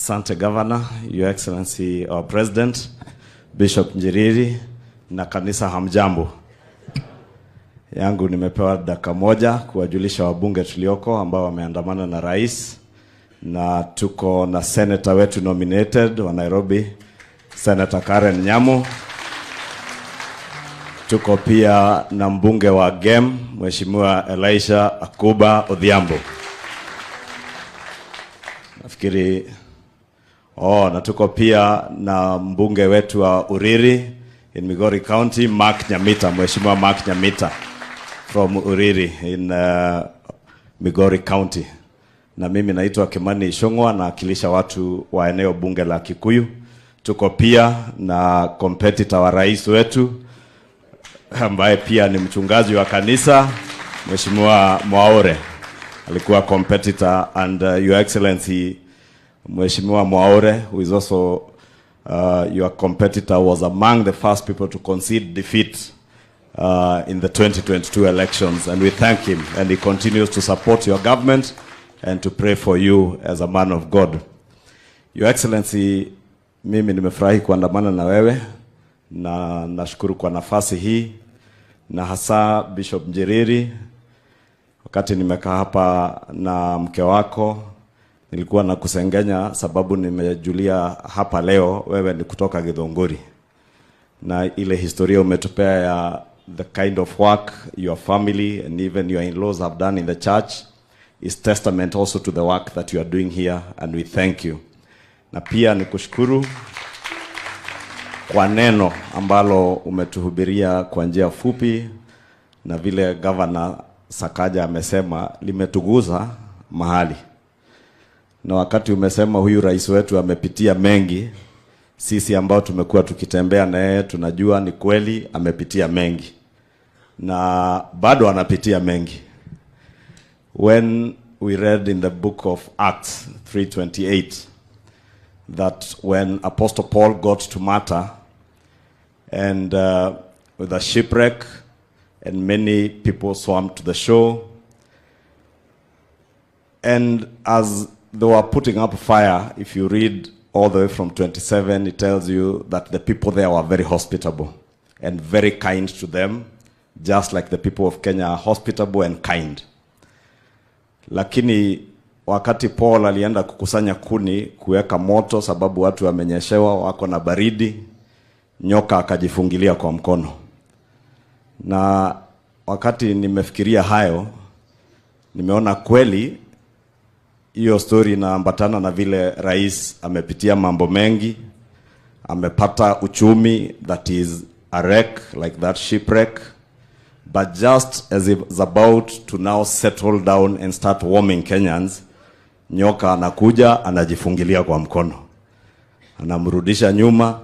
Asante, Governor, Your Excellency, our President, Bishop Njiriri na kanisa, hamjambo. Yangu nimepewa dakika moja kuwajulisha wabunge tulioko ambao wameandamana na rais, na tuko na senator wetu nominated wa Nairobi, Senator Karen Nyamu. Tuko pia na mbunge wa Gem, Mheshimiwa Elisha Akuba Odhiambo. Nafikiri, oh, na tuko pia na mbunge wetu wa Uriri in Migori County, Mark Nyamita, Mheshimiwa Mark Nyamita from Uriri in Migori County. Na mimi naitwa Kimani Ichung'wah, nawakilisha watu wa eneo bunge la Kikuyu. Tuko pia na competitor wa rais wetu ambaye pia ni mchungaji wa kanisa, Mheshimiwa Mwaure alikuwa competitor, and Your Excellency, Mheshimiwa Mwaure, who is also your competitor, was among the first people to concede defeat in the 2022 elections, and we thank him, and he continues to support your government and to pray for you as a man of God. Your Excellency, mimi nimefurahi kuandamana na wewe na nashukuru kwa nafasi hii, na hasa Bishop Njiriri, wakati nimekaa hapa na mke wako nilikuwa nakusengenya sababu nimejulia hapa leo wewe ni kutoka Githunguri, na ile historia umetupea ya the kind of work your family and even your in-laws have done in the church is testament also to the work that you are doing here, and we thank you. Na pia nikushukuru kwa neno ambalo umetuhubiria kwa njia fupi, na vile Governor Sakaja amesema, limetuguza mahali. Na wakati umesema huyu rais wetu amepitia mengi, sisi ambao tumekuwa tukitembea na yeye tunajua ni kweli amepitia mengi na bado anapitia mengi. When we read in the book of Acts 3:28 that when Apostle Paul got to Malta and with a shipwreck and many people swam to the shore, and as they were putting up fire, if you read all the way from 27, it tells you that the people there were very hospitable and very kind to them, just like the people of Kenya are hospitable and kind. Lakini wakati Paul alienda kukusanya kuni kuweka moto, sababu watu wamenyeshewa, wako na baridi, nyoka akajifungilia kwa mkono. Na wakati nimefikiria hayo, nimeona kweli hiyo story inaambatana na vile rais amepitia mambo mengi, amepata uchumi that is a wreck like that shipwreck, but just as it's about to now settle down and start warming Kenyans, nyoka anakuja anajifungilia kwa mkono, anamrudisha nyuma.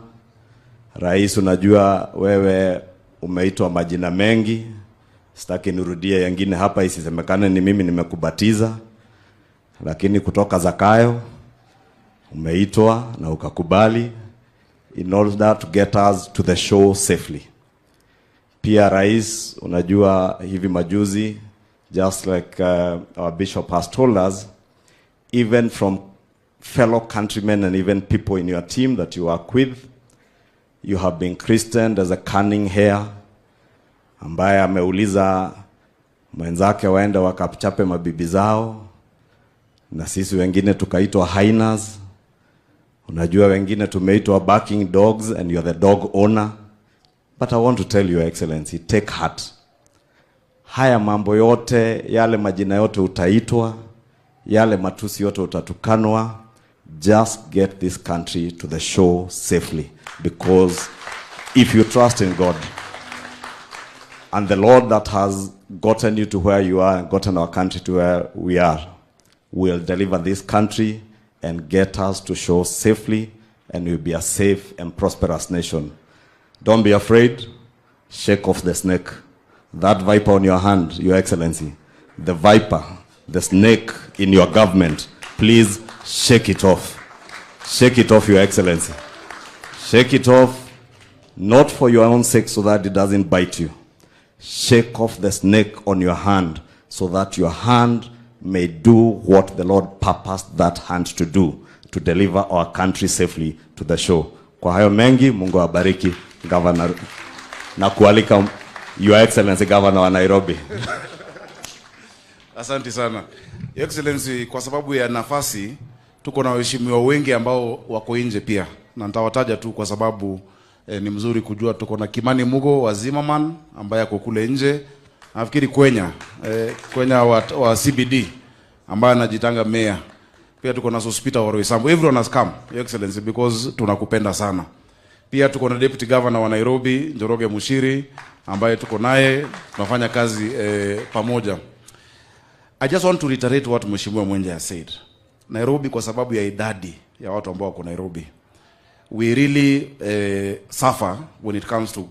Rais, unajua wewe umeitwa majina mengi, sitaki nirudie yengine hapa, isisemekane ni mimi nimekubatiza, lakini kutoka Zakayo umeitwa na ukakubali in order to get us to the shore safely. Pia rais, unajua hivi majuzi, just like our bishop has told us, even from fellow countrymen and even people in your team that you work with, you have been christened as a cunning hare ambaye ameuliza mwenzake waende wakachape mabibi zao, na sisi wengine tukaitwa hyenas. Unajua wengine tumeitwa barking dogs and you're the dog owner. But I want to tell you, Your Excellency, take heart. Haya mambo yote, yale majina yote utaitwa, yale matusi yote utatukanwa, just get this country to the shore safely, because if you trust in God and the Lord that has gotten you to where you are and gotten our country to where we are will deliver this country and get us to shore safely, and we'll be a safe and prosperous nation. Don't be afraid. Shake off the snake. That viper on your hand, Your Excellency, the viper, the snake in your government, please shake it off. Shake it off, Your Excellency. Shake it off, not for your own sake so that it doesn't bite you. Shake off the snake on your hand so that your hand may do what the Lord purposed that hand to do, to deliver our country safely to the shore. Kwa hayo mengi, Mungu awabariki, Governor, na kualika Your Excellency Governor wa Nairobi. Asante sana, Your Excellency. Kwa sababu ya nafasi, tuko na waheshimiwa wengi ambao wako nje pia, na nitawataja tu kwa sababu ni mzuri kujua. Tuko na Kimani Mugo wa Zimmerman ambaye ako kule nje, nafikiri Kwenya wa CBD ambaye anajitanga mayor. Pia tuko na Sospeter wa Roysambu. Everyone has come, Your Excellency, because tunakupenda sana. Pia tuko na Deputy Governor wa Nairobi, Njoroge Muchiri, ambaye tuko naye tunafanya kazi pamoja. I just want to reiterate what Mheshimiwa Mwenje has said. Nairobi, kwa sababu ya idadi ya watu ambao wako Nairobi, we really suffer when it comes to